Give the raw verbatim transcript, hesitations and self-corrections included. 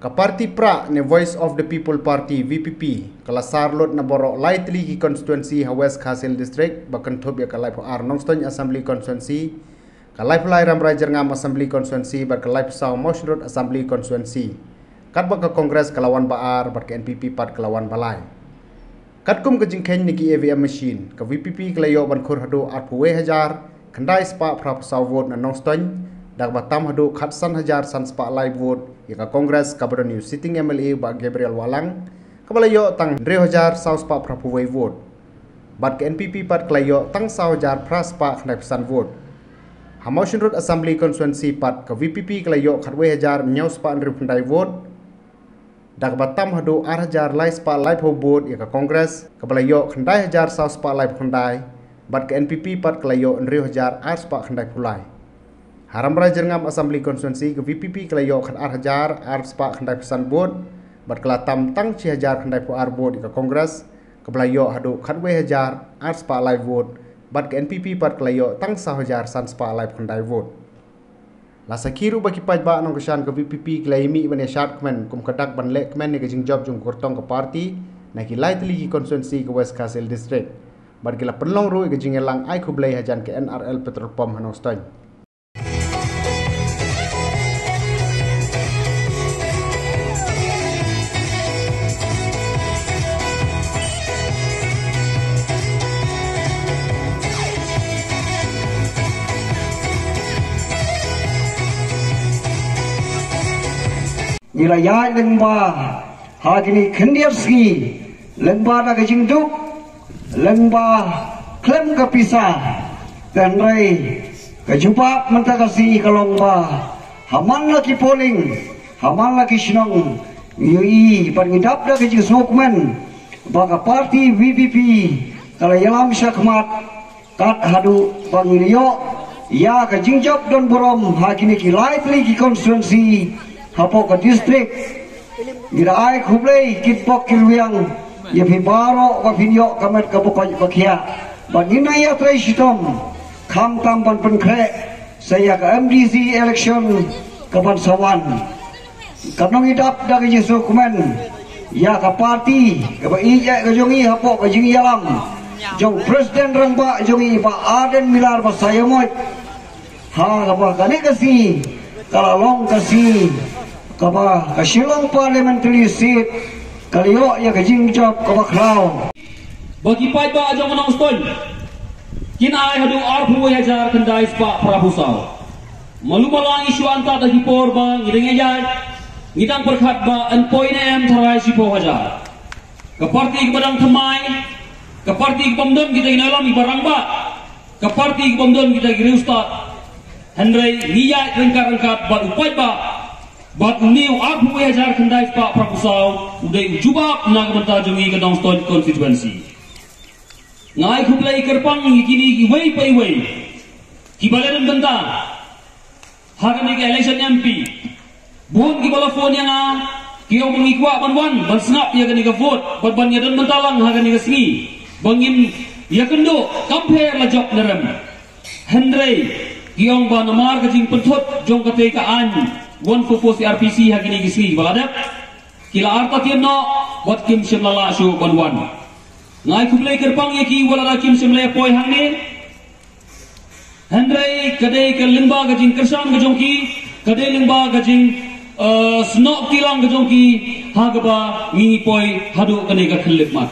Ka parti prah ne Voice of the People Party, V P P, ka la sar lut na baroh lai tylli ki constituency ha West Khasi Hills District, ba kynthup ïa ka laiphew ar Nongstoiñ Assembly Constituency, ka laiphew lai Rambrai Jyrngam Assembly Constituency, bad ka laiphew saw Mawshynrut Assembly Constituency. Katba ka Congress ka la wan ba ar, bad ka N P P pat ka la wan ba lai. Katkum ka jingkheiñ na ki E V M machine, ka V P P ka la ïoh ban khur haduh arphew wei hajar khyndai spah phraphew saw vote na Nongstoiñ, da kaba tam haduh khatsan hajar san spah lai vote ïa ka Congress kaba don ïa u sitting M L A Bah Gabriel Wahlang, kaba la ïoh tang hynriew hajar saw spah phraphew wei vote. Bad ka N P P pat ka la ïoh tang saw hajar phra spah khyndaiphew san vote. Ha Mawshynrut Assembly Constituency pat ka V P P ka la ïoh khatwei hajar hynñiew spah hynriew khyndai vote, da kaba tam haduh ar hajar lai spah laiphew vote ïa ka Congress, kaba la ïoh khyndai hajar saw spah laiphew khyndai, bad ka N P P pat ka la ïoh hynriew hajar ar spah khyndaiphew lai. Ha Rambrai Jyrngam Assembly Constituency ka V P P ka la ïoh khatar hajar ar spah khyndaiphew san vote, bad ka la tam tang shi hajar khyndaiphew ar vote ïa ka Congress, kaba la ïoh haduh khatwei hajar ar spah lai vote, bad ka N P P pat ka la ïoh tang saw hajar san spah laiphew khyndai vote. La sakhi ruh ba ki paidbah nongkyrshan ka V P P ki la ïa mih ban ïa shad kmen kum ka dak ban leh kmen ïa ka jingjop jong ka kyrtong ka parti na ki lai tylli ki constituency ka West Khasi Hills District. Bad ki la pynlong ruh ïa ka jingïalang ai khublei hajan ka N R L Petrol Pump ha Nongstoiñ. Ngi la ïaid lyngba ha kine khyndiat sngi, lyngba da ka jingduk, lyngba khlem ka pisa. Hynrei ka jubab mynta ka sngi ka long ba ha man la ki polling, ha man la ki shnong, ngi ïohi bad ngi dap da ka jingsngewkmen ba ka parti V P P ka la ïalam shakhmat kat haduh ba ngin ïoh ïa ka jingjop don burom ha kine ki lai tylli ki constituency hapoh ka district. Ngi da ai khublei kitbok kilwiang ïa phi baroh ba phin ïoh ka met ka bukom ka khiah. Ba ngin nang ïatrei shitom khamtam ban pynkhreh sa ïa ka M D C election ka ban sa wan. Ka nongïadap da ka jingsngewkmen ïa ka parti kaba ïeit ka jong ngi hapoh ka jingïalam jong President Rangbah jong ngi Bah Ardent Miller Basaiawmoit. Ha kaba kane ka sngi ka la long ka sngi kaba ka Shillong Parliamentary Seat ka la ïoh ïa ka jingjop kaba khraw. Ba ki paidbah jong ka Nongstoiñ kin ai haduh arphew wei hajar khyndai spah phraphew saw. Malu mala ngi shu antad ha ki por ba ngi dang ïaid, ngi dang pyrkhat ba yn poi ne em tharai shiphew hajar. Ka parti kaba dang thymmai, ka parti kaba ym don kita ki nongïalam kiba rangbah, ka parti kaba ym don kita ki riewstad. Hynrei ngi ïaid ryngkat ryngkat bad u paidbah, bad une u arphew wei hajar khyndai spah phraphew saw u dei u jubab na ka bynta jong ngi ka Nongstoiñ constituency. Nga ai khublei kyrpang ïa kine kiwei pa iwei kiba la don bynta ha kane ka election M P. Bun kiba la phone ïa nga ki ong ba ngi kwah ban wan ban sngap ïa kane ka vote bad ban ïa don bynta lang ha kane ka sngi ba ngin ïa kynduh kam pher la jop ne rem. Hynrei ki ong ba namar ka jingpynthut jong kata ka aiñ one four four C R P C ha kine ki sngi kiba la dep, ki la artatien noh bad kim shym la lah shuh ban wan. Nga ai khublei kyrpang ïa ki wat la da kim shym la poi hangne. Hynrei ka dei ka lyngba ka jingkyrshan ka jong ki, ka dei lyngba ka jing, eh, snoh tilang ka jong ki, ha kaba ngi poi haduh kane ka khyllipmat.